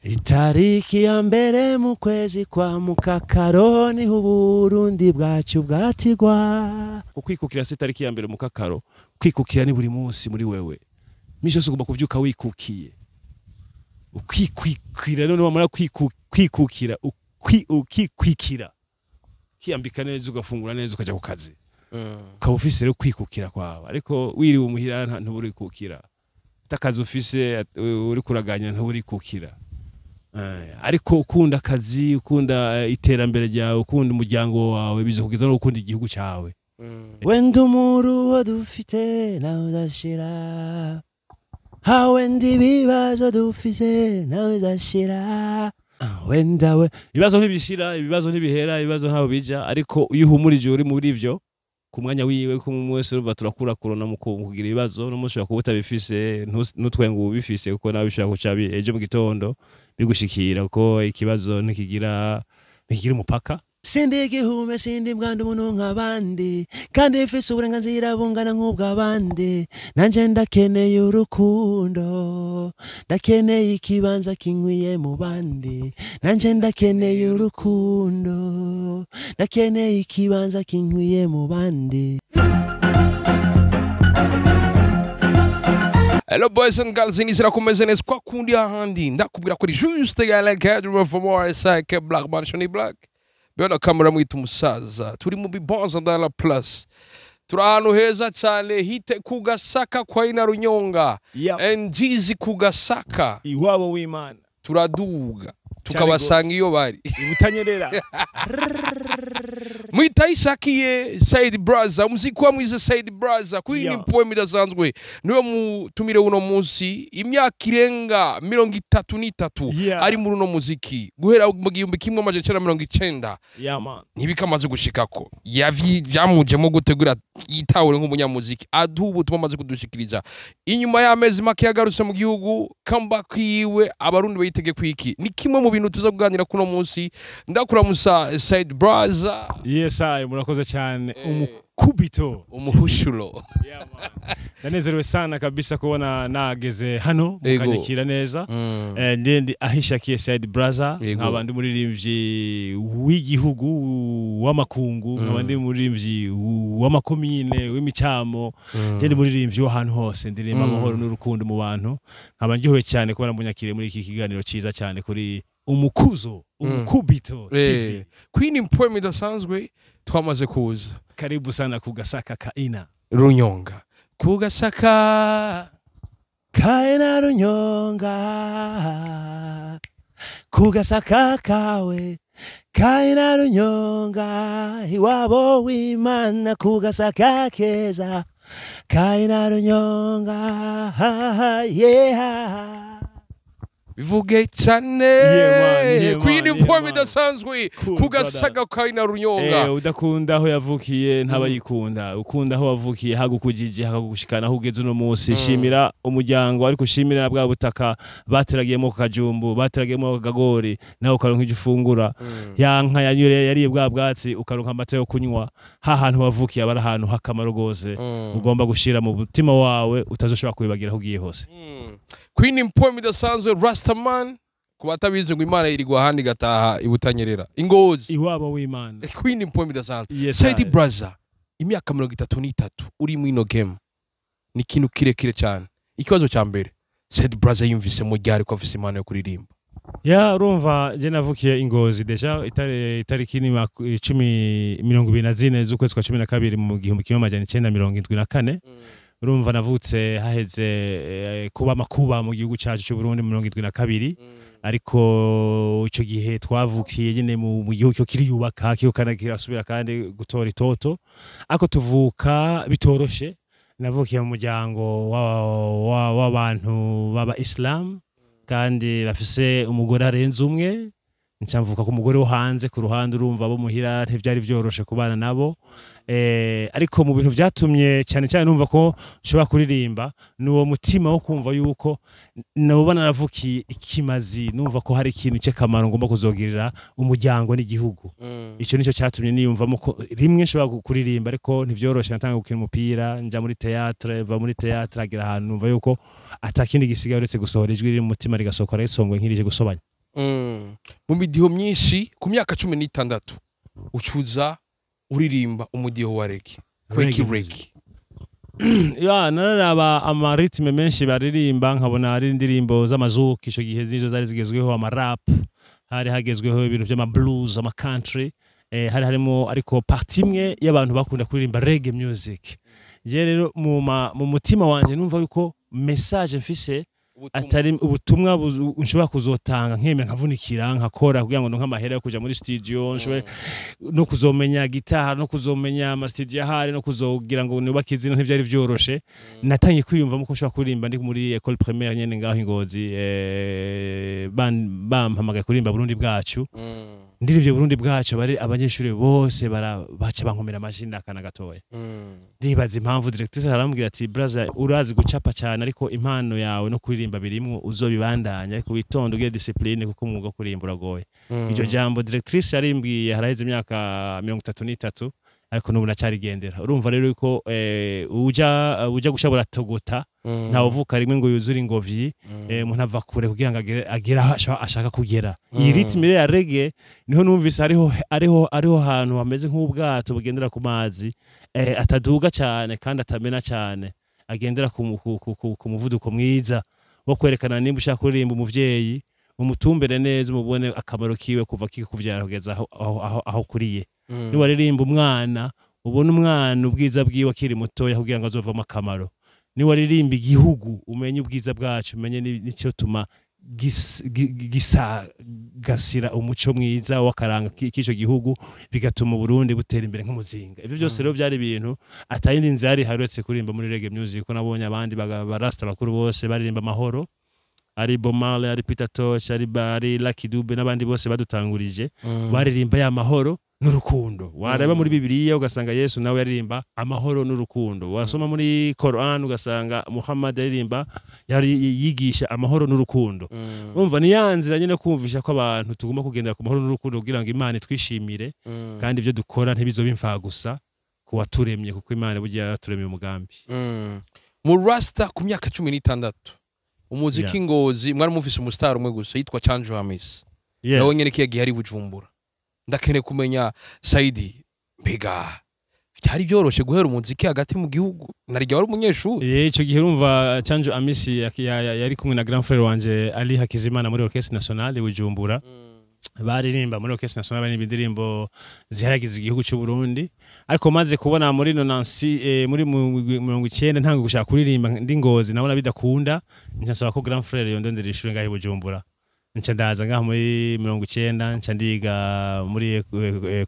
Itariki ya mbere mu kwezi kwa mukakaro niho Uburundi bwacu bwatigwa. Ukwikukira si itariki ya mbere mukakaro, kwikukira ni buri munsi muri wewe. Misi yose ugomba kuvyuka wikukiye. Ukikwikira none wamara kwikukira, ukikwikira. Kiyambika neza ugafungura neza ukaja ku kazi. Ukaba ufise rero kwikukira kwawe, ariko wiriwe umuhira ntuburikukira. Atakazi ufise uri kuraganya ntuburikukira. Ariko ukunda akazi, ukunda iterambere ryawe, ukunda umuryango wawe, bizokugeza no gukunda igihugu cyawe. Wenda umuruho dufite nawe udashira, wenda ibibazo dufite nawe udashira, wenda we ibibazo ntibishira, ibibazo ntibihera, ibibazo ntaho bija, ariko iyo uhumurije uri muri ivyo ku mwanya wiwe, ko umwe wese urumva turakura korona mu kugira ibibazo, no mushobora kuba utabifise ntutwenga ubifise, kuko nawe bishobora kuca ejo mu gitondo bigushikira, kuko ikibazo ntikigira umupaka. Sindi igihume, sindi mbwanda umuntu nk'abandi, kandi mfise uburenganzira bungana nk'ubw'abandi. Nanje ndakeneye urukundo, ndakeneye ikibanza kinkwiye mu bandi. Nanje ndakeneye urukundo, ndakeneye ikibanza kinkwiye mu bandi. Hello boys and girls, inizira kumeze neza kwa kundi ahandi ndakubwira kuri juste gala cadre for more sake Black Man Shoni Black. Bwana kamera mwita umusaza, turi mu Bibanza Ndala Plus. Turi ahantu heza cyane hite ku Gasaka kwa Ina Runyonga. Ngizi ku Gasaka. Iwabo w'Imana. Turaduga tukabasanga iyo bari. Ibutanyerera. Mwita ishakiye Saidi Brazza, umuziki wa mwize Saidi Brazza, kuri ni poem idasanzwe. Niwe mutumire uno munsi imyaka irenga 33 ari muri uno muziki. Guhera mu 1990. Yeah man. Ntibikamaze gushikako. Yavyamujemo gutegura yitawure nk'umunyamuziki. Adubu ubutumwa amaze kudushikiriza. Inyuma y'amezi make yagarutse mu gihugu, comeback yiwe abarundi bayitege kwiki. Ni kimwe mu bintu tuza kuganira kuno munsi. Ndakuramusa Saidi Brazza. Yes I, murakoze cyane. Umukubito, umuhushulo. Yeah man. Ndanezerewe sana kabisa kubona nageze hano mukanyakira neza. Ndi ahishakiye Saidi Brazza, nkaba ndi muririmbyi w'igihugu w'amakungu, nkaba ndi muririmbyi w'amakomine w'imicamo, ndi muririmbyi w'ahantu hose, ndirimba amahoro n'urukundo mu bantu. Nkaba ndyohewe cyane kubona munyakire muri iki kiganiro ciza cyane kuri Umukuzo, Umukubito TV. Queen poem idasanzwe twamaze kuza. Karibu sana ku Gasaka ka Ina Runyonga. Ku Gasaka ka Ina Runyonga, ku Gasaka kawe ka Ina Runyonga, iwabo w'Imana ku Gasaka keza ka Ina Runyonga, yeah. Bivuge cyane. Queen poem idasanzwe ku Gasaka ka Ina Runyonga. Udakunda aho yavukiye ntabayikunda, ukunda aho wavukiye hagukujije hakagushikana aho ugeze uno munsi. Shimira umuryango, ariko shimira bwa butaka bateragiyemo kajumbu, bateragiyemo kagori, nawe ukaronka icyo ufungura. Ya nka yanyure yariye bwa bwatsi ukaronka amata yo kunywa. Ha hantu wavukiye abari ahantu hakamaro gose, ugomba gushira mu mutima wawe utazoshobora kwibagira aho ugiye hose. Queen poem idasanzwe Rastaman, kubatabizi ngo Imana irigwa handi gataha ibutanyerera ingozi iwabo w'Imana. Queen poem idasanzwe Saidi Brazza, imyaka 33 uri mu ino game ni kintu kirekire cyane. Ikibazo cya mbere, Saidi Brazza yumvise mu ryari ko afise impano yo kuririmba? Ya urumva je navukiye ingozi deja itariki ni 24 z'ukwezi kwa 12 mu 1974. Urumva navutse haheze kuba makuba mu gihugu cyacu cy'u Burundi mu 72, ariko ico gihe twavukiye nyene mu gihugu cyo kiriyubaka kiyo kana kirasubira kandi gutora itoto, ariko tuvuka bitoroshe. Navukiye mu muryango w'abantu baba Islam kandi bafise umugore arenze umwe. Ncamvuka ku mugore wo hanze ku ruhande, urumva bo muhira ntivyari vyoroshe kubana nabo. Ariko mu bintu vyatumye cyane cyane numva ko nshobora kuririmba nuwo mutima wo kumva yuko nabo naravukiye ikimazi, numva ko hari ikintu cy'akamaro ngomba kuzogirira umuryango n'igihugu. Ico nico cyatumye niyumvamo ko rimwe nshobora kuririmba, ariko ntivyoroshe. Natanga gukina umupira, nja muri theatre, va muri theatre agera ahantu numva yuko atakindi gisigaye uretse gusohora ijwi riri mu mutima rigasohora risongwe nkirije gusobanya. Mu midiho myinshi, ku myaka 16 ucuza uririmba umudiho wa reggae. Kweki Reggae. Reggae? Ya, nararaba ama rythme menshi baririmba, nkabona hari indirimbo z'amazuki, ico gihe nizo zari zigezweho, ama rap, hari hagezweho ibintu vy'ama blues, ama country, hari harimo ariko partie imwe y'abantu bakunda kuririmba reggae music. Je rero mu mutima wanje numva yuko message mfise atari ubutumwa nshobora kuzotanga nkemera nkavunikira, nkakora kugira ngo ndonke amahera yo kuja muri studio, nshobore no kuzomenya gitara, no kuzomenya ama studio ahari, no kuzogira ngo nubake izina. Ntivyari vyoroshe. Natangiye kwiyumvamo ko nshobora kuririmba ndi muri école primaire nyene ngaho i Ngozi, bampamagaye kuririmba Burundi bwacu. Ndirimbye Burundi bwacu, bari abanyeshuri bose baca bankomera amashi ndakana gatoya. Ndibaza impamvu. Directrice arambwira ati: "Braza, urazi gucapa cyane, ariko impano yawe no kuririmba birimwo, uzobibandanya, ariko witonde, ugire discipline, kuko umwuga wo kuririmba uragoye." Iryo jambo directrice yarimbwiye haraheze imyaka 33, ariko n'ubu nacyarigendera. Urumva rero yuko uja gusha buratogota, ntawe uvuka rimwe ngo yuzure ingobyi. Umuntu ava kure kugira ngo agere aho ashaka kugera. Iyi rythme rero ya reggae niho numvise ariho hantu hameze nk'ubwato bugendera ku mazi, ataduga cyane kandi atamena cyane, agendera ku muvuduko mwiza wo kwerekana nimba ushaka kuririmba umuvyeyi, umutumbere neza, umubone akamaro kiwe kuva kikuvyara kugeza aho kuriye. Niwaririmba umwana, ubone umwana, ubwiza bwiwe akiri mutoya, kugira ngo azovamo akamaro. Niwaririmba igihugu, umenye ubwiza bwacu, umenye n'icyo tuma gisagasira umuco mwiza w'akaranga k'ico gihugu, bigatuma Burundi butera imbere nk'umuzinga. Ibyo byose rero byari ibintu atayindi nzira yari ihari uretse kuririmba muri reggae music, ko nabonye abandi barasta bakuru bose baririmba amahoro, ari Bob Marley, ari Peter Tosh, ari Lucky Dube n'abandi bose badutangurije, baririmba ya mahoro n'urukundo. Wareba muri Bibiliya ugasanga Yesu nawe yaririmba amahoro n'urukundo, wasoma muri Quran ugasanga Muhammad yaririmba, yari yigisha amahoro n'urukundo. Umva, ni ya nzira nyine kumvisha ko abantu tugomba kugendera ku mahoro n'urukundo kugira ngo Imana itwishimire, kandi ibyo dukora ntibizobe imfagusa ku waturemye, kuko Imana burya yaturemye umugambi. Mu rasta ku myaka 16, umuziki Ngozi mwari mufise umustar umwe gusa yitwa Chanjo Hamis. Nawe nyene kiya gihe ari Bujumbura. Ndakeneye kumenya, Saidi, mbega byari byoroshe guhera umuziki hagati mu gihugu narijya wari umunyeshuri? Ico gihe urumva Chanjo Amisi yari kumwe na grand frère wanje Ali Hakizimana muri Orchestre Nationale i Bujumbura. Baririmba muri Orchestre Nationale, baririmba indirimbo zihayagiza igihugu cy'u Burundi. Ariko maze kubona muri nonansi, muri 90 ntango gushaka kuririmba ndi Ngozi, nabona bidakunda, nca ko grand frère yondondera ishure ngaho i Bujumbura. Nca ndaza ngaho muri 90, nca ndiga muri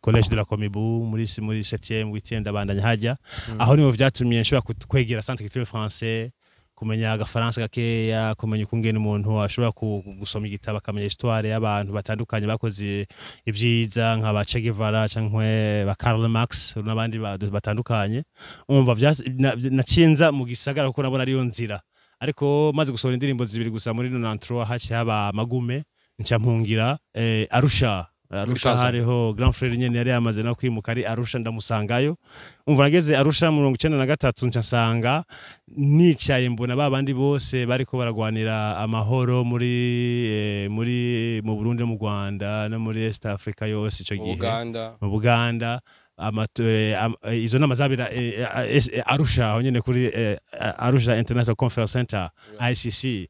Collège de la Comibu muri 7e, 8e, ndabandanya hajya. Aho niho vyatumye nshobora kwegera Centre Culturel Français, kumenya agafaransa gakeya, kumenya ukungene umuntu ashobora gusoma igitabo akamenya histoire y'abantu batandukanye bakoze ibyiza nka ba Che Guevara canke ba Karl Marx n'abandi batandukanye. Umva, naciye nza mu gisagara kuko nabona ariyo nzira. Ariko maze gusohora indirimbo zibiri gusa muri 93, haciye haba amagume, nca mpungira Arusha. Arusha Tanzania. Hariho grand frère nyene yari yamaze no kwimuka ari Arusha, ndamusangayo. Umva, nageze Arusha mu 93, nca nsanga nicaye mbona ba bandi bose bariko baragwanira amahoro muri mu Burundi no mu Rwanda no muri East Africa yose ico Mu gihe. Buganda. Mu Buganda. Izo nama zabera Arusha, aho nyene kuri Arusha International Conference Center, ICC.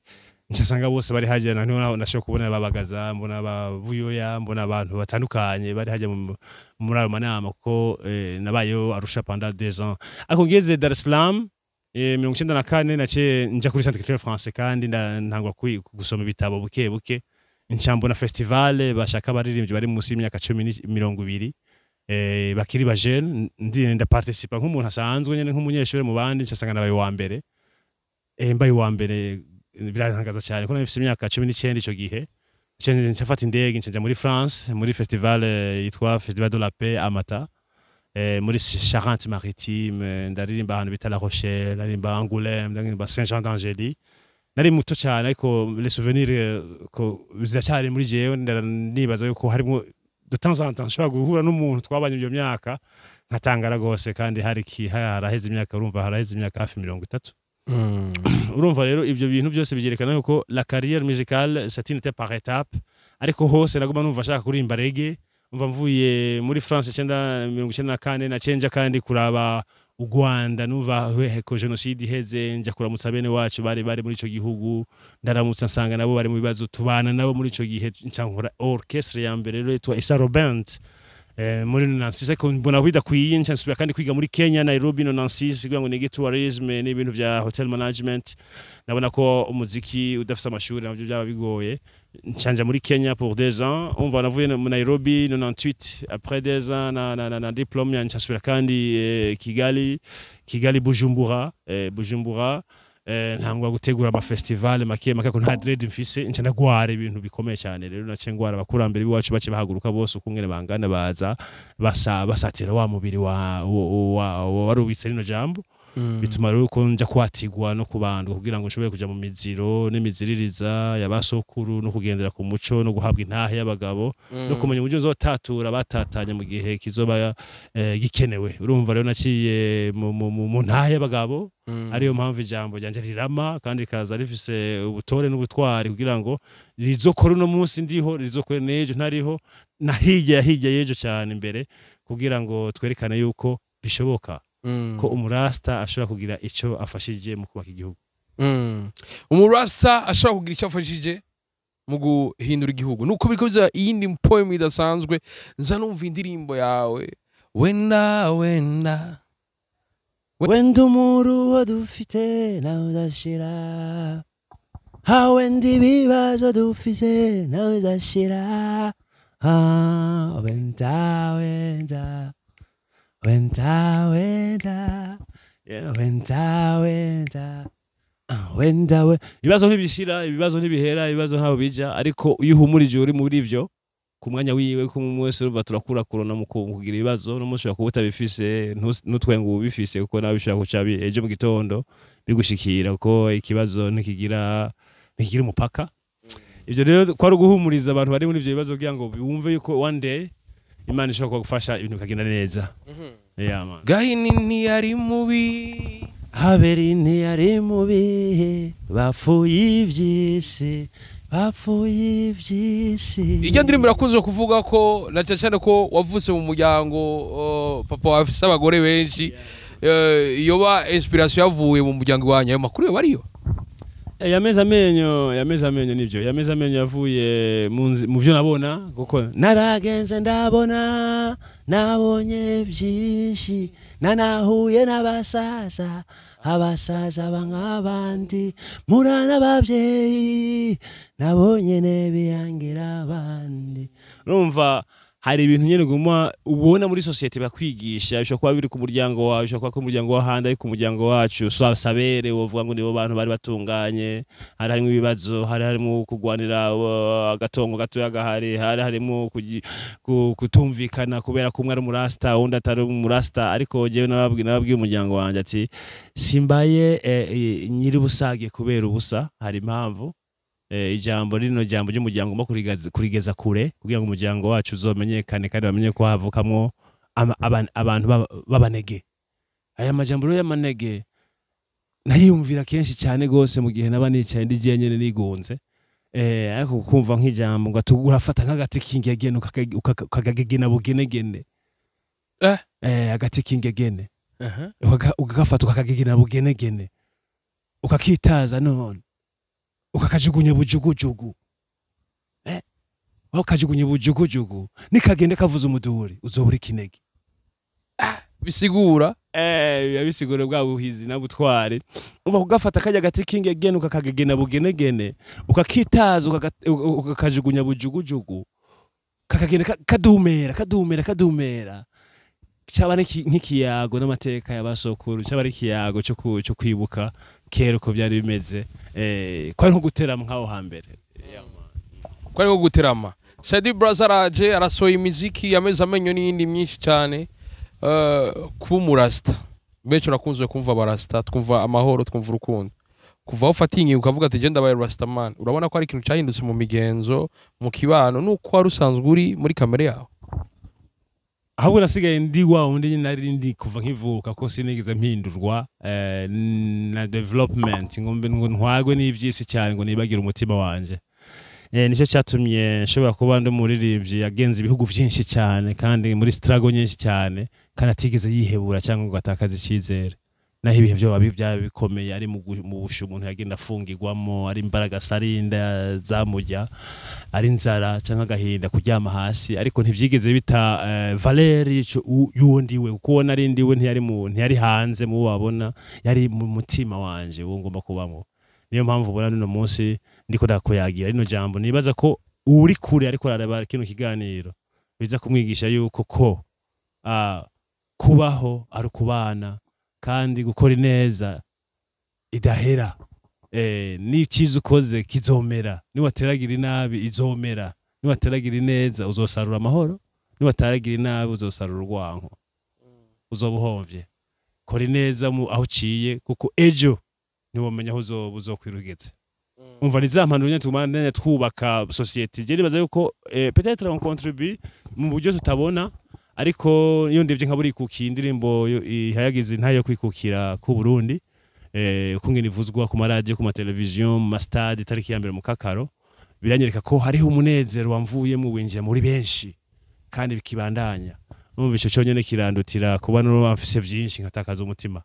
Nsanga bose bari hajya, na niho nashobora kubona babagaza, mbona ba Buyoya, mbona abantu batandukanye bari hajya muri ayo manama, kuko nabayeho Arusha pendant 2 ans. Ariko ngeze Dar es Salaam 94, naciye nja kuri Centre Culturel Français kandi ntangwa gusoma ibitabo buke buke. Nca mbona festival bashaka abaririmbyi bari munsi y'imyaka 10 20, bakiri ba jeune. Ndi ndaparticipa nk'umuntu asanzwe nyene, nk'umunyeshuri mu bandi. Nsanga nabaye uwa mbere. Mbaye uwa mbere birantangaza cyane ko nari mfise imyaka 19 ico gihe. Nca nca indege, nca nja muri France muri festival yitwa Festival de la Paix à Mata, muri Charente Maritime. Ndaririmba ahantu bita La Rochelle, ndaririmba Angoulême, ndaririmba Saint-Jean d'Angély. Nari muto cyane, ariko les souvenirs ko ziracyari muri jewe. Nibaza yuko harimo de temps en temps nshobora guhura n'umuntu twabanye iyo myaka nkatangara gose, kandi hari ki haraheze imyaka, urumva haraheze imyaka hafi 30. Urumva rero ibyo bintu byose byerekana yuko la carrière musicale, c'est une étape par étape. Ariko hose naguma numva ashaka kuririmba reggae. Umva, mvuye muri France 1994, nacenja kandi kuraba u Rwanda. Numva ko génocide iheze, nja kuramutsa bene wacu bari muri ico gihugu. Ndaramutsa, nsanga nabo bari mu bibazo, tubana nabo muri ico gihe. Nca nkora orchestre ya mbere rero yitwa Isaro Band muri 96, ariko mbona bidakwiye, nca nsubira kandi kwiga muri Kenya, Nairobi, 96, kugira ngo nige tourism n'ibintu vya hotel management. Nabona ko umuziki udafise amashuri navyo byaba bigoye, ncanja muri Kenya pour 2 ans. Umva, navuye mu Nairobi 98, après 2 ans na diplôme ya, nsubira kandi Kigali, Bujumbura, ntangwa gutegura ama festival make make, ko nta dread mfise. Nca ndagwara ibintu bikomeye cyane. Rero nace ngwara, abakurambere b'iwacu bace bahaguruka bose ukungene bangana, baza basa basatira wa mubiri wa warubitse rino jambo. Bituma rero ko nja kwatigwa no kubandwa kugira ngo nshobore kuja mu miziro n'imiziririza y'abasokuru, no kugendera ku muco, no guhabwa intahe y'abagabo, no kumenya uburyo nzotatura batatanye mu gihe kizoba gikenewe. Urumva rero naciye mu ntahe y'abagabo, ariyo mpamvu ijambo ryanje rirama kandi rikaza rifise ubutore n'ubutwari, kugira ngo rizokora uno munsi ndiho, rizokora n'ejo ntariho, na hirya ya hirya y'ejo cyane imbere, kugira ngo twerekane yuko bishoboka ko umurasta ashobora kugira ico afashije mu kubaka igihugu. Umurasta ashobora kugira icyo afashije mu guhindura igihugu, nuko biriko biza. Iyindi poem idasanzwe, nza numva indirimbo yawe "Wenda Wenda". Wenda umuruho dufite nawe udashira, ha, wenda ibibazo dufite nawe udashira. Ah, wenda wenda wenda wenda, yeah, wenda wenda. Ah, wenda we, ibibazo ntibishira, ibibazo ntibihera, ibibazo ntaho bija. Ariko iyo uhumurije uri muri ivyo ku mwanya wiwe, ko umwe wese, urumva, turakura kurona mu kugira ibibazo, no mushobora kuba utabifise, ntutwenge ubifise, kuko nawe bishobora guca ejo mu gitondo bigushikira, kuko ikibazo ntikigira umupaka. Ivyo rero kwari uguhumuriza abantu bari muri ivyo bibazo, kugira ngo bumve yuko one day Imana ishobora kugufasha, ibintu bikagenda neza. Yeah, man. Gahini ntiyari mubi. Haberi ntiyari mubi, bapfuye ivy'isi, bapfuye ivy'isi. Ijya ndirimbo irakunze kuvuga ko na cyane cyane ko wavutse mu muryango, papa wawe afise abagore benshi. Yoba inspiration yavuye mu muryango wanyu? Ayo makuru yoba ariyo? Yameze amenyo, yameze amenyo, nivyo. Yameze amenyo yavuye mu vyo nabona, kuko naragenze ndabona, nabonye byinshi, nanahuye n'abasaza, abasaza bank'abandi, mpura n'ababyeyi, nabonye nebiyangira abandi. Urumva, hari ibintu nyene guma ubona muri société bakwigisha, bishobora kuba biri ku muryango wawe, bishobora kuba ku muryango w'ahandi, ariko umuryango wacu sabere wovuga ngo nibo bantu bari batunganye. Hari harimo ibibazo, hari harimo kugwanira agatongo gatoya gahari, hari harimo kutumvikana kubera ko umwe ari umurasta, uwundi atari umurasta. Ariko jewe nababwiye umuryango wanje ati: "Simbaye nyiri busage kubera ubusa, hari impamvu." Ijambo rino jambo ry'umuryango ngomba kurigeza kure, kugira ngo umuryango wacu uzomenyekane kandi bamenye ko havukamwo abantu b'abanege. Aya majambo rero y'amanege nayiyumvira kenshi cyane gose mu gihe naba nicaye ndi jenyene nigunze. Ariko kumva nk'ijambo ngo urafata nk'agati k'ingegene, ukakagegena bugenegene. Agati k'ingegene, ukagafata, ukakagegena bugenegene, ukakitaza, none ukakajugunya bujugujugu, wakajugunya bujugujugu, nikagende kavuza umuduri, uzobura ikinege. Bisigura? Bisigura bwa buhizi na butware. Umva, kugafata kajya gati k'ingegene, ukakagegena bugenegene, ukakitaza, ukakajugunya bujugujugu, kakagenda kadumera, kadumera, kadumera, cyaba nk'ikiyago n'amateka y'abasokuru, cyaba ari ikiyago cyo kwibuka kera uko byari bimeze, ko ari nko guterama nk'aho hambere. Yeah, man. Ko ari nko guterama. Saidi Brazza araje, arasohoye imiziki yameze amenyo n'iyindi myinshi cyane. Kuba umurasta, benshi urakunze kumva abarasta, twumva amahoro, twumva urukundo. Kuva aho ufatiye ingingo ukavuga ati: "Genda ndabaye rastaman", urabona ko ari ikintu cyahindutse mu migenzo, mu kibano, nuko wari usanzwe uri muri kamere yawe? Ahubwo nasigaye ndi wa wundi nyine nari ndi kuva nkivuka, ko sinigeze mpindurwa na development ngo mbe ngo ntwagwe n'iby'isi cyane ngo nibagire umutima wanje. Nicyo cyatumye nshobora kuba ndi umuririmbyi yagenze ibihugu byinshi cyane kandi muri struggle nyinshi cyane, kandi atigeze yihebura cyangwa ngo atakaze icyizere, naho ibihe byo byaba bikomeye, ari mu bushu umuntu yagenda afungirwamo, ari imbaraga sarinda zamujya, ari inzara cyangwa agahinda, kuryama hasi, ariko ntibyigeze bita valeur y'uwo ndiwe, kuko uwo nari ndiwe ntiyari hanze mu bo babona, yari mu mutima wanje uwo ngomba kubamo. Niyo mpamvu ubona n'uno munsi ndiko ndakuyagira rino jambo. Nibaza ko uri kure ariko arareba kino kiganiro biza kumwigisha yuko ko kubaho ari ukubana, kandi gukora ineza idahera. N'icyiza ukoze kizomera, niwateragira inabi izomera, niwateragira ineza uzosarura amahoro, niwateragira inabi uzosarura urwanko, uzoba uhombye. Kora ineza mu aho uciye, kuko ejo ntiwomenya aho uzoba uzokwirugeze. Umva, ni za mpanuro nyene tugumana twubaka société. Je nibaza yuko peut-être on contribue mu buryo tutabona, ariko iyo ndevye nka burikukiye, indirimbo ihayagiza intahe yo kwikukira ku Burundi, ukungene ivuzwa ku maradiyo, ku mateleviziyo, mu mastade itariki ya 1 mu Kakaro, biranyereka ko hariho umunezero wamvuyemo winjira muri benshi kandi bikibandanya. Numva ico cyonyene kirandutira kuba nuba mfise byinshi nkatakaza umutima,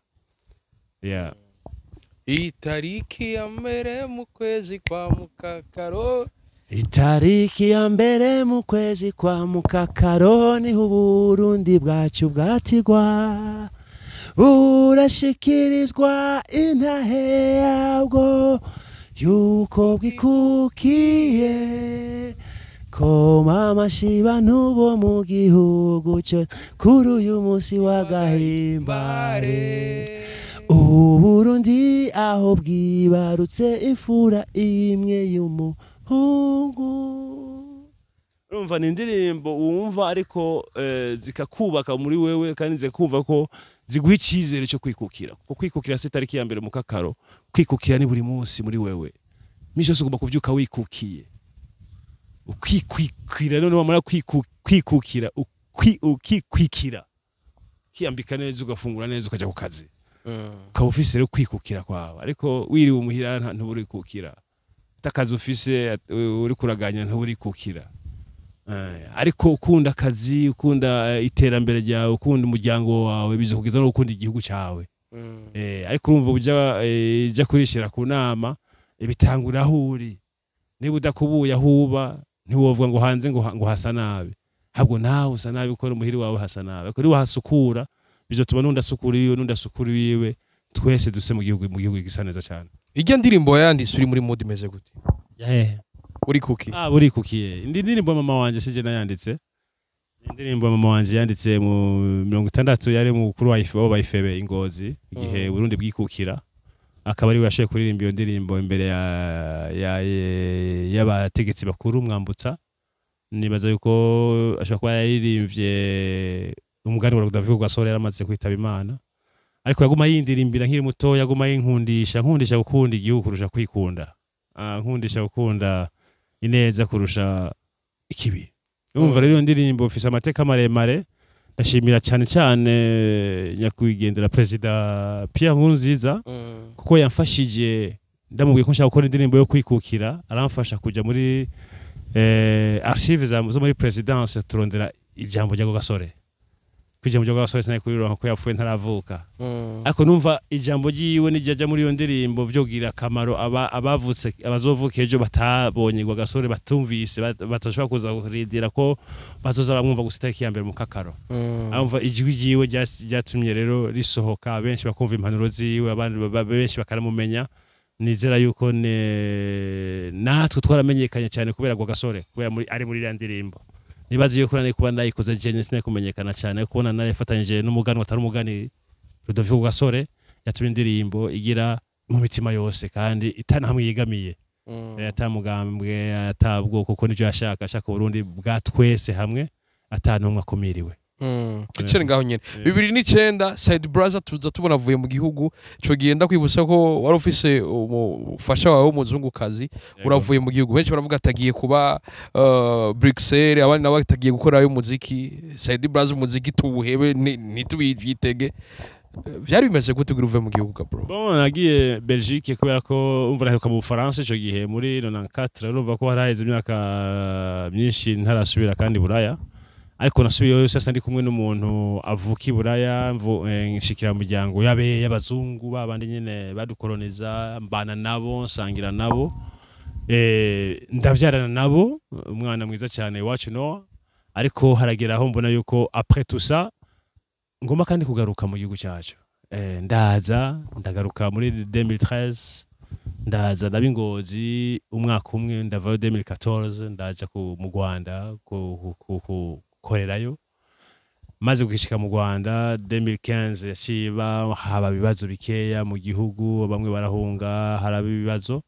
yeah. Itariki ya 1 mu kwezi kwa Mukakaro. Itariki ya 1 mu kwezi kwa Mukakaro niho Uburundi bwacu bwatigwa, burashikirizwa intahe yabwo yuko bwikukiye. Koma amashi bantu bo mu gihugu cose kuri uyu munsi w'agahimbare. Uburundi aho bwibarutse imfura imwe y'umuhungu. Urumva, ni indirimbo wumva ariko zikakubaka muri wewe, kandi zikakumva ko ziguha icyizere cyo kwikukira, kuko kwikukira si tariki ya 1 mu Kakaro, kwikukira ni buri munsi muri wewe. Misi yose ugomba kubyuka wikukiye, ukikwikira. None wamara kwikukira, ukikwikira, ukiyambika neza, ugafungura neza, ukajya ku kazi, ukaba ufise rero kwikukira kwawe. Ariko wiriwe umuhira ntuburikukira, atakazi ufise uri kuraganya ntuburikukira. Ariko ukunda akazi, ukunda iterambere ryawe, ukunda umuryango wawe, bizokugeza no gukunda igihugu cyawe. Ariko urumva uja ija kurishira ku nama, bitangura aho uri. Niba udakubuye aho uba, ntiwovuga ngo hanze ngo hasa nabi, habwo nawe usa nabi kuko umuhiri wawe hasa nabi. Ariko niwahasukura bizotuma n'undi asukura iwiwe, n'undi asukura iwiwe, twese duse mu gihugu gisa neza cyane. Ijya ndirimbo yanditse uri muri mood imeze gute? Yeah. Uri kuki? Ah, burikukiye. Indi ndirimbo mama wanje sije nayanditse. Ni indirimbo mama wanje yanditse mu 60, yari mukuru wa ife wa ifebe ingozi igihe Burundi bwikukira, akaba ari we yashoboye kuririmba iyo ndirimbo imbere ya y'abategetsi bakuru Mwambutsa. Nibaza yuko ashobora kuba yaririmbye umugani wa Rudoviko Rwagasore yaramaze kwitaba Imana, ariko yaguma yindirimbira nkiri muto, yaguma yinkundisha, nkundisha gukunda igihugu kurusha kwikunda, nkundisha gukunda ineza kurusha ikibi. Urumva rero iyo ndirimbo ifise amateka maremare. Ndashimira cyane cyane nyakwigendera Perezida Pierre Nkurunziza, kuko yamfashije. Ndamubwiye ko nshaka gukora indirimbo yo kwikukira, aramfasha kujya muri archive zo muri présidence, turondera ijambo rya Gasore, ko ijambo rya Gasore sinari kurironka ko yapfuye ntaravuka. Ariko numva ijambo ryiwe nijya muri iyo ndirimbo vyogira akamaro abavutse, abazovuka ejo batabonye Gasore, batumvise, batashobora kuza kurindira ko bazoza baramwumva gusa itariki ya 1 mu Kakaro. Amva ijwi ryiwe ryatumye rero risohoka, benshi bakumva impanuro ziwe, abandi benshi bakaramumenya. Nizera yuko natwe twaramenyekanye cyane kubera Rwagasore, kubera ari muri iriya ndirimbo. Nibaze yuko nari kuba nayikoze jenyine sinari kumenyekana cyane, kubona narifatanyije n'umugani atari umugani Rudoviko Rwagasore, yatumye indirimbo igira mu mitima yose kandi itana hamwe yegamiye, atamugambwe, atabwoko, kuko nivyo yashaka, ashaka Uburundi bwa twese hamwe, ata n'umwe akumiriwe. Twicare ngaho nyene. 2009 Said Brother tuza tubona avuye mu gihugu. Ico gihe ndakwibutsa ko wari ufise umufasha wawe w'umuzungukazi. Uravuye mu gihugu, benshi baravuga atagiye kuba Bruxelles, abandi nabo atagiye gukorayo umuziki. Said Brother umuziki tuwuhebe, ntitubyitege. Vyari bimeze gute kugira uve mu gihugu ga, bro? Bon, nagiye Belgique kubera ko umva naheruka mu Bufaransa ico gihe muri 94. Urumva ko haraheze imyaka myinshi ntarasubira kandi Buraya, ariko nasubiyeyo sasa ndi kumwe n'umuntu avuka i Buraya. Nshikira mu muryango yabe y'abazungu babandi nyene badukoloniza, mbana nabo, nsangira nabo, ndavyarana nabo umwana mwiza cyane iwacu Noah. Ariko haragera aho mbona yuko après tout ça ngomba kandi kugaruka mu gihugu cyacu. Ndaza ndagaruka muri 2013, ndaza ndaba i Ngozi umwaka umwe, ndavayo 2014, ndaja mu Rwanda gukorerayo. Maze gushika mu Rwanda 2015, yaciba haba ibibazo bikeya mu gihugu, bamwe barahunga, haraba ibibazo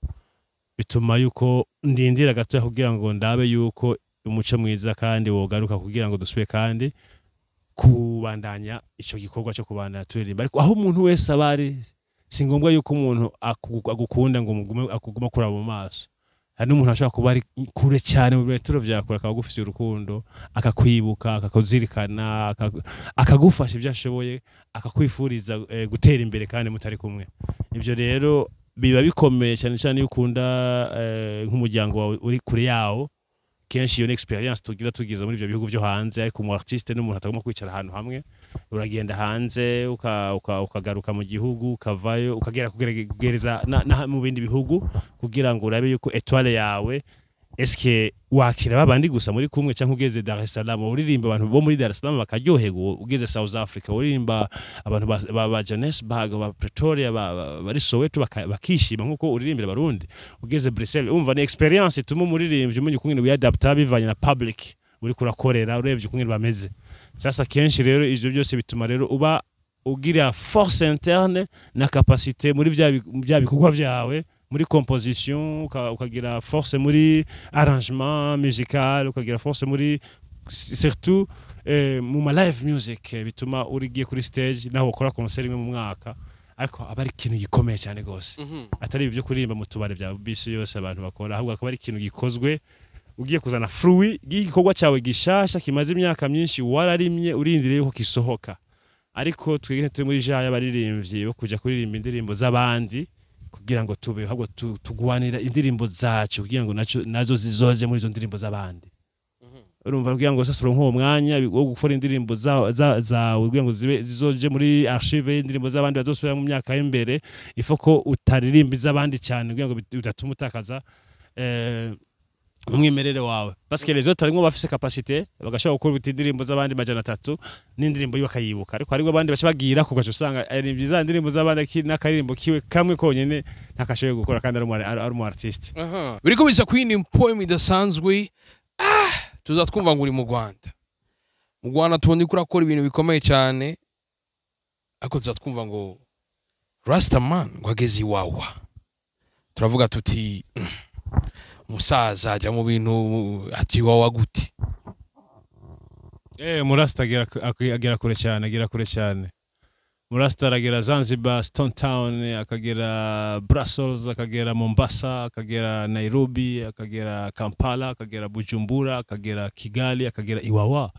bituma yuko ndindira gato kugira ngo ndabe yuko umuco mwiza kandi wogaruka kugira ngo dusubire kandi kubandanya ico gikorwa cyo kubandanya turirimba. Ariko aho umuntu wese aba ari, si ngombwa yuko umuntu agukunda ngo mugume akuguma kuraba mu maso. Hari n'umuntu ashobora kuba ari kure cyane mu birometero vya kure, akaba agufitiye urukundo, akakwibuka, akakuzirikana, akagufasha ibyo ashoboye, akakwifuriza gutera imbere kandi mutari kumwe. Ibyo rero biba bikomeye cyane cyane iyo ukunda nk'umuryango wawe uri kure yawo. Kenshi iyo ni expérience tugira tugize muri ibyo bihugu byo hanze. Ariko umu artiste n'umuntu atagomba kwicara ahantu hamwe. Uragenda hanze, ukagaruka mu gihugu, ukavayo, ukagera kugereza na mu bindi bihugu kugira ngo urabe yuko étoile yawe, eske wakira babandi gusa muri kumwe, cyangwa ugeze Dar es Salaam uririmba abantu bo muri Dar es Salaam bakaryoherwa, ugeze South Africa uririmba abantu ba Johannesburg, ba Pretoria, bari Soweto bakishima nkuko uririmbira Abarundi, ugeze Brussels. Umva, ni expérience ituma umuririmbyi umenya ukungene wiyadapta bivanye na public uri kurakorera, urebye ukungene bameze. Sasa kenshi rero ivyo byose bituma rero uba ugira force interne na capacité muri bya bikorwa byawe, muri composition, ukagira force muri arrangement musical, ukagira force muri surtout mu ma live music. Bituma urigiye kuri stage, naho ukora concert imwe mu mwaka, ariko aba ari ikintu gikomeye cyane gose, atari ibyo kuririmba mu tubari bya bisi yose abantu bakora, ahubwo akaba ari ikintu gikozwe ugiye kuzana fruit y'igikorwa cyawe gishasha kimaze imyaka myinshi wararimye urindiriye yuko gisohoka. Ariko twebwe turi muri ja y'abaririmbyi bo kuja kuririmba indirimbo z'abandi kugira ngo tube, ahubwo tugwanira indirimbo zacu kugira ngo nazo zizoze muri izo ndirimbo z'abandi. Urumva, kugira ngo sasa uronke uwo mwanya wo gukora indirimbo zawe kugira ngo zibe zizoje muri archive y'indirimbo z'abandi bazosubira mu myaka y'imbere, ifo ko utaririmba iz'abandi cyane kugira ngo bidatuma utakaza umwimerere wawe, parce que les autres harimwo bafise capacité bagashobora gukora indirimbo z'abandi 300 n'indirimbo yiwe akayibuka, ariko hariho abandi baca bagira ku gaca usanga aririmbye za ndirimbo z'abandi n'akaririmbo kiwe kamwe konyene ntakashoboye gukora kandi ari umu artiste. Aha. Biriko biza kwini poem idasanzwe. Tuza twumva ngo uri mu Rwanda. Mu Rwanda tubona ko urakora ibintu bikomeye cyane, ariko tuza twumva ngo Rastaman ngo ageze iwawa. Turavuga tuti: "Umusaza ajya mu bintu ati iwawa gute?" Murasta agera kure cyane, agera kure cyane. Murasta aragera Zanzibar, Stone Town, akagera Brussels, akagera Mombasa, akagera Nairobi, akagera Kampala, akagera Bujumbura, akagera Kigali, akagera Iwawa.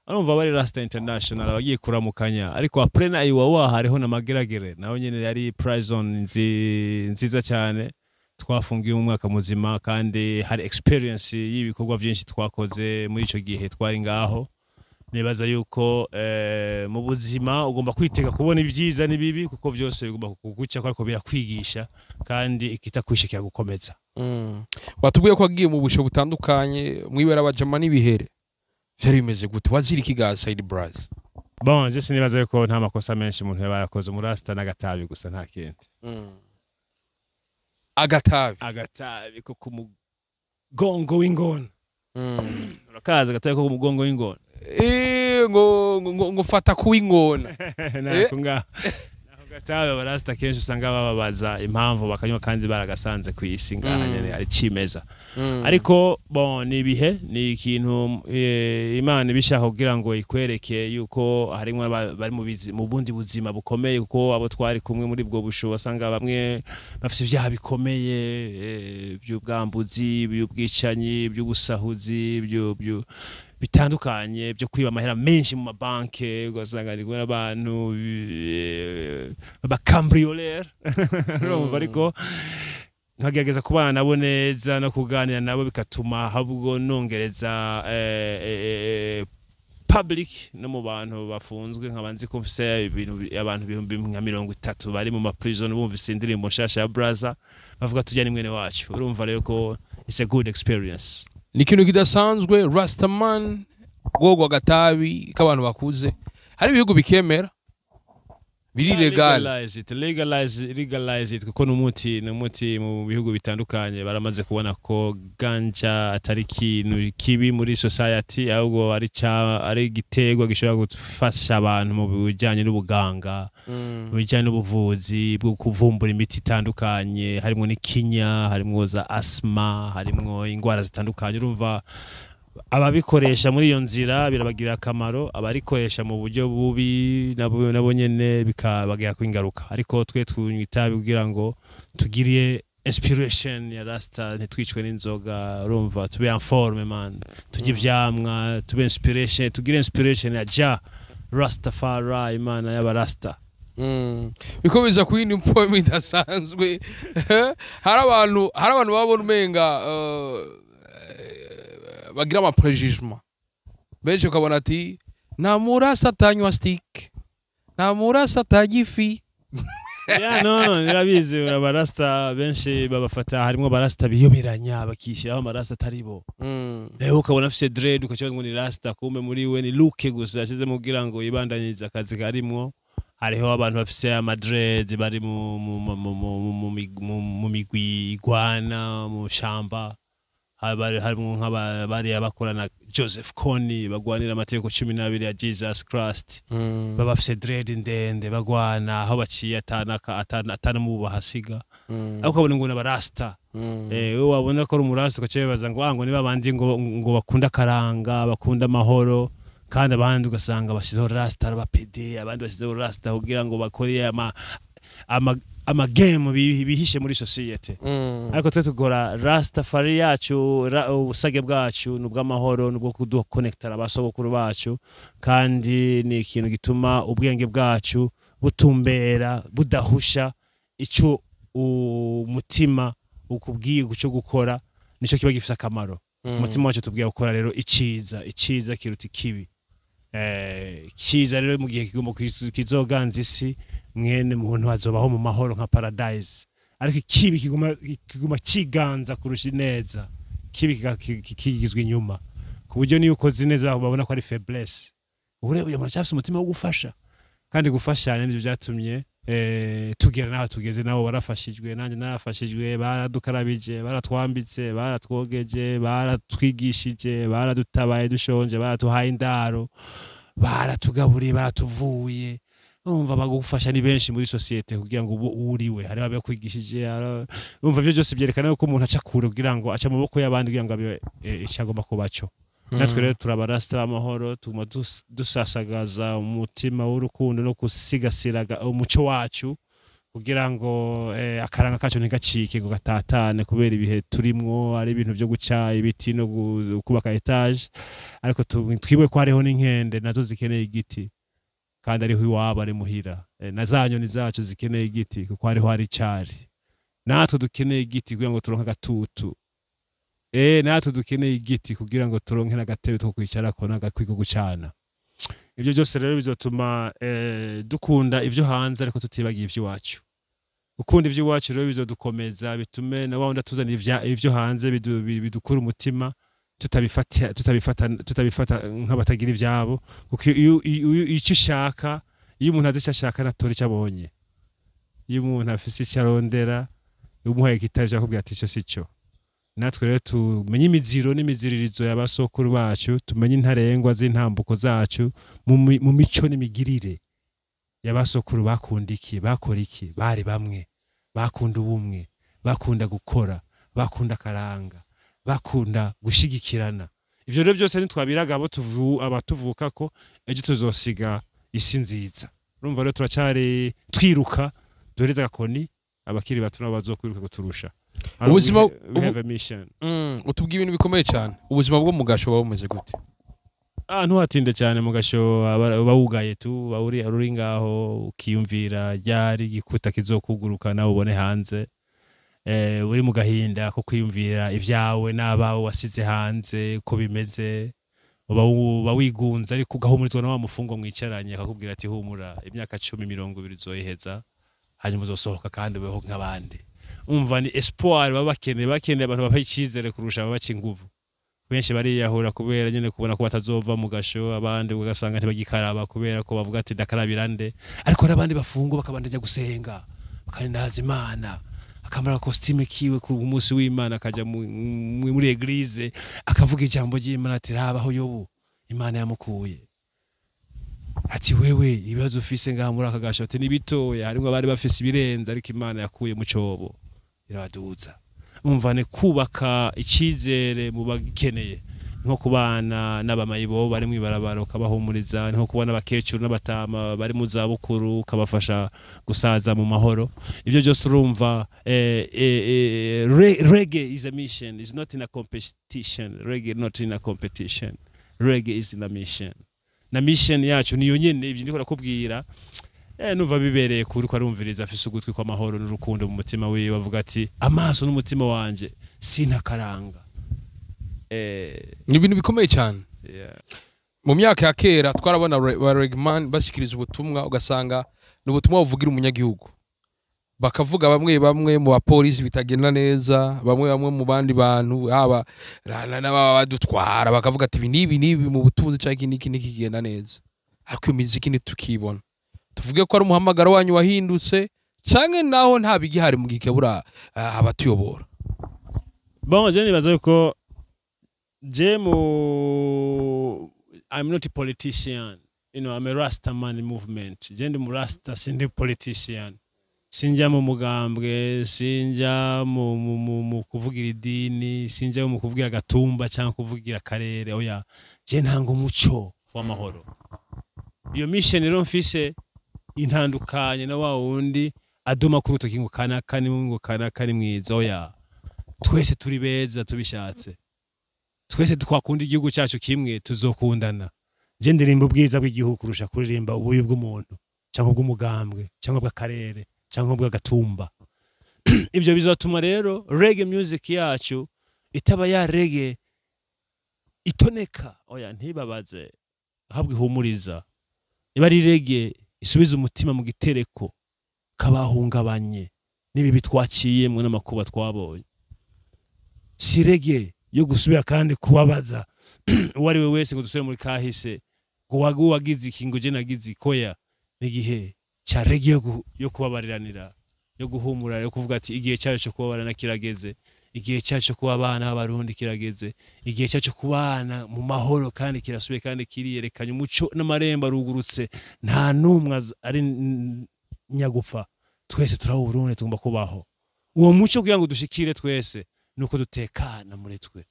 Arumva bari Rasta International abagiye kuramukanya. Ariko après na Iwawa hariho na Mageragere, naho nyene yari prison nziza cyane. Twafungiye umwaka muzima kandi hari expérience y'ibikorwa byinshi twakoze muri ico gihe twari ngaho. Nibaza yuko mu buzima ugomba kwitega kubona ibyiza n'ibibi, kuko byose bigomba kuguca, ariko birakwigisha kandi ikitakwishe kiragukomeza. Watubwiye ko wagiye mu busho butandukanye mwibera abajama n'ibihere. Vyari bimeze gute? Wazira iki ga Saidi Braz? Bon, je sinibaza yuko nta makosa menshi umuntu yaba yarakoze. Umurasta n'agatabi gusa, nta kindi. Agatabi. Agatabi ko ku mugongo w'ingona. Urakaza agatabi ko ku mugongo w'ingona? Ngo fata kuwingona. Nako ngaho, nako gatabi abarasta kenshi usanga bababaza impamvu bakanywa kandi baragasanze ku isi ngaha nyene ari cimeza. Ariko bon, ni ibihe, ni ikintu Imana ibishaka kugira ngo ikwereke yuko harimwo bari mu bundi buzima bukomeye, kuko abo twari kumwe muri ubwo busho wasanga bamwe bafise ibyaha bikomeye, by'ubwambuzi, by'ubwicanyi, by'ubusahuzi, Bitandukanye byo kwiba amahera menshi mu mabanke, ugasanga ndi kumwe n'abantu b'abacambrioleur, urumva? Ariko nkagerageza kubana nabo neza no kuganira nabo, bigatuma ahubwo nongereza public no mu bantu bafunzwe. Nkaba nzi ko mfise ibintu abantu 30,000 bari mu ma prison bumvise indirimbo nshasha ya Braza, bavuga tujya ni mwene wacu. Urumva rero ko it's a good experience. Ni ikintu kidasanzwe, Rastaman gogwa agatabi k'abantu bakuze. Hari ibihugu bikemera, biri legal. Legalize it, legalize, legalize it, kuko n'umuti mu bihugu bitandukanye. Baramaze kubona ko ganja atari ikintu kibi muri society, ahubwo ari igiterwa gishobora gufasha abantu mu bijyanye n'ubuganga, mu bijyanye n'ubuvuzi bwo kuvumbura imiti itandukanye, harimo n'ikinya, harimo za asima, harimo indwara zitandukanye. Urumva, ababikoresha muri iyo nzira birabagirira akamaro, abarikoresha mu buryo bubi nabo nyene bikabagirako ingaruka. Ariko twe tunywa itabi kugira ngo tugire inspiration ya rasta, ntitwicwe n'inzoga. Urumva, tube en forme man, turye ivyamwa, tube inspiration, tugire inspiration ya Jah Rastafari, Imana y'abarasta. Bikomeza ku yindi poem idasanzwe. Hari abantu babona umenga bagira ama préjugement benshi, ukabona ati nta murasa atanywa stick, nta murasa atarya ifi. Yeah, no, nirabizi. Abarasta benshi babafata, harimo abarasta biyoberanya, bakishyiraho amarasta atari bo. Rero ukabona afise dread, ukakibaza ngo ni rasta, kumbe muri we ni look gusa yashizemo kugira ngo yibandanyirize akazi karimwo. Hariho abantu bafise amadread bari mu migwi igwana mu shamba. Harimwo nk'abariya bakorana Joseph Kony, bagwanira amategeko 12 ya Jesus Christ. Baba bafise dread ndende, bagwana aho baciye atanamubu bahasiga. Ariko ukabona ngo n'abarasta. Wewe wabona ko ari umurasta, ugaca wibaza ngo ah, ngo niba abandi ngo bakunda akaranga, bakunda amahoro, kandi abandi ugasanga bashyizeho rasta ari abapede, abandi bashyizeho rasta kugira ngo bakore ama game bihishe muri society. Ariko twe tugora Rastafari yacu, ubusage bwacu ni ubw'amahoro, ni ubwo kudukonektara abasogokuru bacu, kandi ni ikintu gituma ubwenge bwacu butumbera budahusha. Icyo umutima ukubwiye cyo gukora nicyo kiba gifite akamaro. Umutima wacu tubwiye gukora rero iciza, iciza kiruta ikibi. Iciza rero mu gihe kigomba kizoganza isi, mwene muntu azobaho mu mahoro nka paradise. Ariko ikibi kiguma kiganza kurusha ineza, ikibi kigizwe inyuma, ku buryo niyo ukoze ineza babona ko ari faiblesse. Ubu rero uyu muntu aracyafise umutima wo gufasha, kandi gufashanya nivyo byatumye tugera n'aho tugeze. Nabo barafashijwe, nanjye narafashijwe, baradukarabije, baratwambitse, baratwogeje, baratwigishije, baradutabaye dushonje, baratuhaye indaro, baratugaburiye, baratuvuye. Urumva, bagufasha ni benshi muri société kugira ngo ube uriwe. Hariho abakwigishije, urumva, ibyo byose byerekana ko umuntu aca kure kugira ngo aca amaboko y'abandi kugira ngo abe icyo agomba kuba cyo. Natwe rero turabarasta b'amahoro, tuguma dusasagaza umutima w'urukundo no gusigasira umuco wacu, kugira ngo akaranga kacu ntigacike ngo gatatane kubera ibihe turimwo ari ibintu byo guca ibiti no kubaka étage. Ariko twibuke ko hariho n'inkende nazo zikeneye igiti, kandi ariho iwabo ari muhira. Na za nyoni zacu zikeneye igiti kuko hariho hari icari. Natwe dukeneye igiti kugira ngo turonke agatutu. Natwe dukeneye igiti kugira ngo turonke n'agatebe two kwicarako n'agakwi ko gucana. Ibyo byose rero bizotuma dukunda ibyo hanze ariko tutibagiye iby'iwacu. Gukunda iby'iwacu rero bizodukomeza, bitume na wa wundi atuzanira ibyo hanze bidukura umutima, tutabifata nk'abatagira ibyabo, kuko iyo icyo ushaka, iyo umuntu azi icyo ashaka natora icyo abonye. Iyo umuntu afise icyo arondera, iyo umuhaye kitaje akubwira ati icyo si cyo. Natwe rero tumenye imiziro n'imiziririzo y'abasokuru bacu, tumenye intarengwa z'intambuko zacu mu mico n'imigirire y'abasokuru. Bakunda iki? Bakora iki? Bari bamwe bakunda ubumwe, bakunda gukora, bakunda akaranga, bakunda gushigikirana. Ivyo rero byose ntitwabiraga abo abatuvuka ko ejo tuzosiga isi nziza. Urumva rero turacyari twiruka, duhereze agakoni abakiri bato, nabo bazokwiruka kuturusha. Ubuzima We have a mission. Utubwiye ibintu bikomeye cyane. Ubuzima bwo mu gasho buba bumeze gute? Ah, ntuhatinde cyane mu gasho, uba wugaye tu, uba uri ngaho ukiyumvira ryari igikuta kizokuguruka nawe ubone hanze. Uri mu gahinda ko kwiyumvira ibyawe n'abawe wasize hanze ko bimeze, uba wigunze, ariko ugahumurizwa na wa mufungwa mwicaranye, akakubwira ati: "Humura, imyaka 10, 20 uzoyiheza, hanyuma uzosohoka kandi ubeho nk'abandi." Umva, ni espoir baba bakeneye abantu babaha icyizere kurusha ababaca inguvu. Benshi bariyahura kubera nyene kubona ko batazova mu gasho, abandi ugasanga ntibagikaraba kubera ko bavuga ati: "Ndakarabira nde?" Ariko n'abandi bafungwa bakabandanya gusenga, bakaninaza Imana, akamara costume kiwe ku munsi w'Imana, akaja muri église, akavuga ijambo ry'Imana, ati: "Rabaho Yobu, Imana yamukuye." Ati: "Wewe ibibazo ufise ngaha muri aka gasho," ati, "ni bitoya, harimwo abari bafise ibirenze, ariko Imana yakuye mu cobo irabaduza." Umva, ni kubaka icyizere mu bagikeneye, nko kubana n'abamayibo bari mu ibarabara ukabahumuriza, nko kubona abakecuru n'abatama bari mu zabukuru ukabafasha gusaza mu mahoro. Ibyo byose urumva, reggae is a mission, is not in a competition. Reggae not in a competition, reggae is in a mission. Na mission yacu niyo nyene ibyo ndiko nakubwira. Numva bibereye kuri ko arumviriza, afise ugutwi kw'amahoro n'urukundo mu mutima wiwe, avuga ati: "Amaso n'umutima wanje sinakaranga." Ni ibintu bikomeye cyane. Mu myaka ya kera twarabona ba regman bashikiriza ubutumwa, ugasanga ni ubutumwa buvugira umunyagihugu, bakavuga bamwe bamwe mu bapolisi bitagenda neza, bamwe bamwe mu bandi bantu, haba n'ababa badutwara, bakavuga ati: "Ibi n'ibi n'ibi mu butunzi cyangwa iki n'iki n'iki kigenda neza." Ariko iyo miziki ntitukibona. Tuvuge ko ari umuhamagaro wanyu wahindutse, canke naho nta bigihari mu gikebura abatuyobora? Bon, je nibaza yuko je mu I'm not a politician, I'm a Rasta man movement. Je ndi mu Rasta, sindi politician, sinjya mu mugambwe, sinjya mu kuvugira idini, sinjya mu kuvugira agatumba cyangwa kuvugira akarere, oya. Je ntanga umuco w'amahoro. Iyo mission rero mfise intandukanye na wa wundi aduma ku rutoki ngo kanaka ni ngo kanaka ni mwiza, oya. Twese turi beza tubishatse, twese twakunda igihugu cyacu kimwe, tuzokundana. Je ndirimba ubwiza bw'igihugu kurusha kuririmba ububi bw'umuntu cyangwa ubw'umugambwe cyangwa bw'akarere cyangwa bw'agatumba. Ibyo bizatuma rero reggae music yacu itaba ya reggae itoneka, oya, ntibabaze, ahabwa ihumuriza, iba ari reggae isubiza umutima mu gitereko kabahungabanye n'ibibi twaciyemwo n'amakuba twabonye. Si reggae yo gusubira kandi kubabaza uwo ari we wese ngo dusubire muri kahise, ngo wagu wagize iki, ngo je nagize ikoya. N'igihe cya reggae yo kubabariranira, yo guhumura, yo kuvuga ati: "Igihe cyacu cyo kubabarana kirageze, igihe cyacu cyo kuba abana b'Abarundi kirageze, igihe cyacu cyo kubana mu mahoro kandi kirasubiye kandi kiriyerekanye umuco n'amarembo arugurutse, nta n'umwe ari nyagupfa, twese turaho Burundi, tugomba kubaho." Uwo muco kugira ngo dushikire twese nuko dutekana muri twe,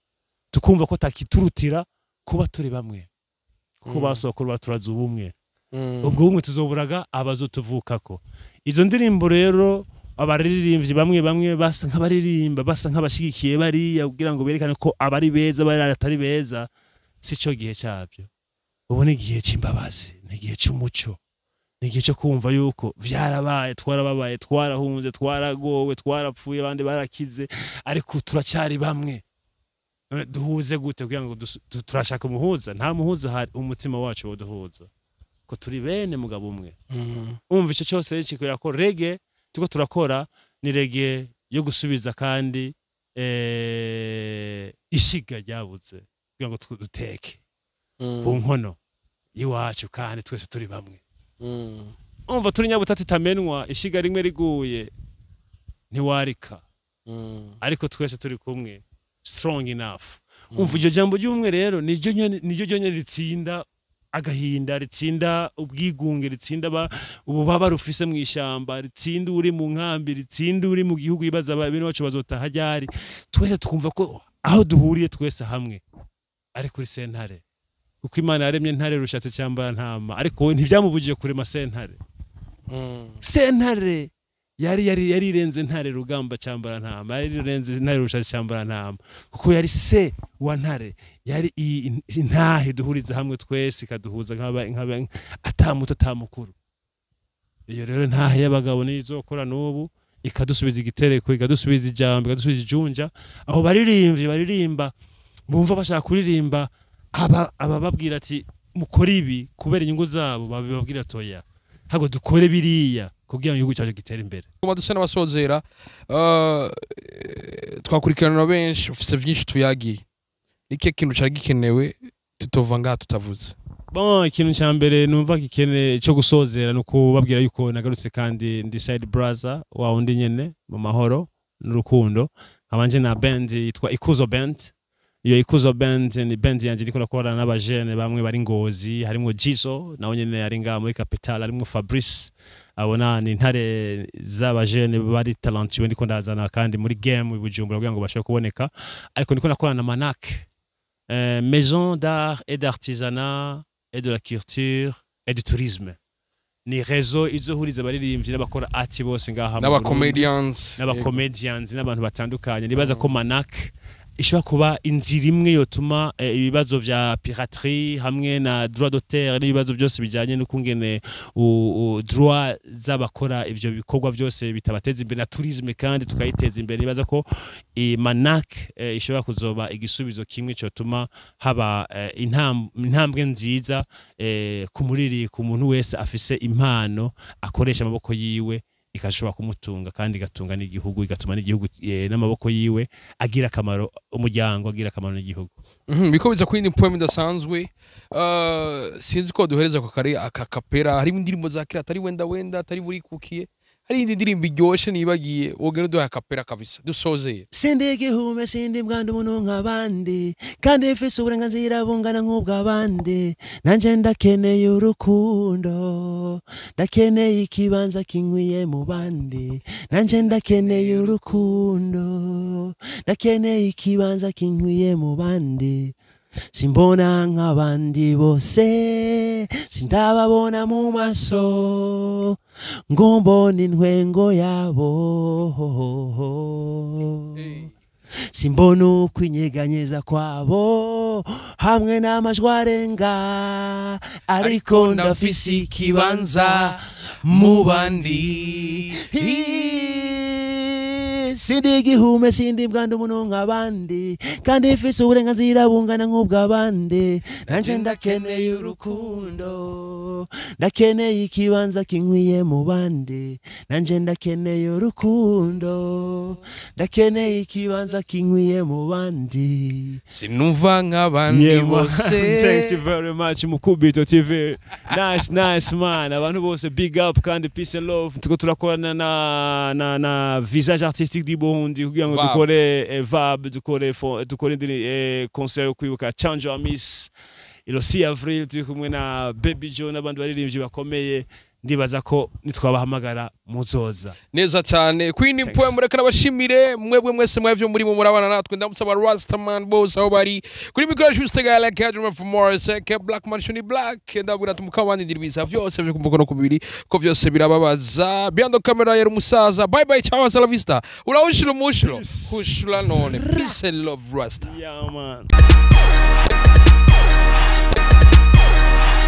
tukumva ko takiturutira kuba turi bamwe, kuko basokuru baturaza ubumwe. Ubwo bumwe tuzoburaga abazotuvukako. Izo ndirimbo rero, abaririmbyi bamwe bamwe basa nk'abaririmba, basa nk'abashigikiye bariya kugira ngo berekane ko abari beza, bari atari beza. Si cyo gihe cyabyo. Ubu ni igihe cy'imbabazi, ni igihe cy'umuco, ni igihe cyo kumva yuko vyarabaye, twarababaye, twarahunze, twaragowe, twarapfuye, abandi barakize, ariko turacyari bamwe. None duhuze gute kugira ngo turashaka umuhuza? Nta muhuza hari, umutima wacu woduhuza ko turi bene mugabo umwe. Umva, icyo cyose rero kikwereka ko reggae turiko turakora ni reggae yo gusubiza kandi ishiga ryabuze kugira ngo duteke ku nkono y'iwacu kandi twese turi bamwe. Umva, turi nyabutatu itamenwa, ishiga rimwe riguye ntiwarika, ariko twese turi kumwe, strong enough. Umva, iryo jambo ry'umwe rero niryo ryonyene ritsinda agahinda, ritsinda ubwigunge, ritsinda ububabare ufise mu ishyamba, ritsinda uri mu nkambi, ritsinda uri mu gihugu yibaza bene wacu bazotaha ryari. Twese tukumva ko aho duhuriye twese hamwe ari kuri sentare, kuko Imana yaremye ntare rushatse cyambara ntama, ariko we ntibyamubujije kurema sentare. Sentare Yari yari yarirenze Ntare Rugamba Cambara Ntama, yari irenze Ntare Rushatsi Cambara Ntama, kuko yari se wa Ntare, yari intahe duhuriza hamwe twese, ikaduhuza nk'aba atamuto atamukuru. Iyo rero ntahe y'abagabo niyo izokora n'ubu, ikadusubiza igitereko, ikadusubiza ijambo, ikadusubiza ijunja. Aho baririmbyi baririmba bumva bashaka kuririmba, aba abababwira ati mukore ibi kubera inyungu zabo, babibabwira toya, ntabwo dukore biriya kugira ngo igihugu cyacu gitere imbere. Kuma dusa n'abasozera, twakurikirana benshi, ufise vyinshi tuyagiye. N'ikihe kintu cari gikenewe tutova ngaha tutavuze? Bon, ikintu cya mbere numva gikene cyo gusozera ni ukubabwira yuko nagarutse kandi ndi side brother wa undi nyene mu mahoro n'urukundo. Nkabanje na band yitwa Ikuzo Band. Iyo Ikuzo Band ni band yanje ndiko nakorana n'abajene bamwe bari Ngozi, harimo Jizo nawe nyene ari ngaha muri capital, harimo Fabrice. Abona ni intare z'abajene bari talentueux, ndiko ndazana kandi muri game i Bujumbura kugira ngo bashobore kuboneka. Ariko ndiko nakorana na Manak, Maison d'art et d'artisanat et de la culture et du tourisme, ni réseau izohuriza abaririmbyi n'abakora art bose ngaha mu Burundi. N'abacomedians. N'abacomedians n'abantu batandukanye. Nibaza ko Manak ishobora kuba inzira imwe yotuma ibibazo vya piraterie hamwe na droit d'auteur n'ibibazo byose bijanye n'ukungene droit z'abakora ivyo bikorwa byose bitabateza imbere, na tourisme kandi tukayiteza imbere. Nibaza ko Manak ishobora kuzoba igisubizo kimwe cyotuma haba intambwe nziza ku muriri, ku muntu wese afise impano akoresha amaboko yiwe, ikashobora kumutunga kandi igatunga n'igihugu, igatuma n'igihugu n'amaboko yiwe agira akamaro umuryango, agira akamaro n'igihugu. Biko biza kuri poem idasanzwe. Sinzi ko duhereza ku kare aka kapera. Harimo indirimbo za kera, atari wenda wenda, atari buri kukiye, hari indi ndirimbo iryoshe nibagiye. Wogera uduha kapera kabisa dusozeye. Sindi igihume, sindi mbwanda umuntu nk'abandi, kandi mfise uburenganzira bungana nk'ubw'abandi. Nanje ndakeneye urukundo, ndakeneye ikibanza kinkwiye mu bandi. Nanje ndakeneye urukundo, ndakeneye ikibanza kinkwiye mu bandi. Simbona nk'abandi bose, sindababona mu maso ngo mbone intwengo yabo. Simbona ukwinyeganyeza kwabo hamwe n'amajwi arenga, ariko ndafise ikibanza mu bandi. Sindi igihume, sindi mbwanda umuntu nk'abandi, kandi mfise uburenganzira bungana nk'ubw'abandi. Nanje ndakeneye urukundo, ndakeneye ikibanza kinkwiye mu bandi. Nanje ndakeneye urukundo, ndakeneye ikibanza kinkwiye mu bandi. Sinumva nk'abandi Yeah, man. bose. Thanks very much, Mukubito TV. Nice, nice man. Abantu bose big up kandi peace and love. Tuko turakorana na Visage Artistique du Burundi kugira ngo VAB. dukore VAB, dukore indi concert yo kwibuka Chanjo Amis. Le 6 avril turi kumwe na Baby Joe n'abandi baririmbyi bakomeye. Ndibaza ko nitwabahamagara muzoza. Neza cyane. Queen Thanks. Poem, reka nabashimire mwebwe mwese mwevyo murimo murabana natwe. Ndamusaba Rastaman bose aho bari kuri mikoro, Juste Gala Cadre from Morris ke Black Man Shuni Black. Ndabwira ati mukabandi ndiribiza vyose vyo kumvuga no kubiri ko vyose birababaza. Behind the camera yari umusaza. Bye bye, ciao, hasta la vista, ulawushilo mushilo Peace. kushula none. Peace and love, Rasta. Yeah man.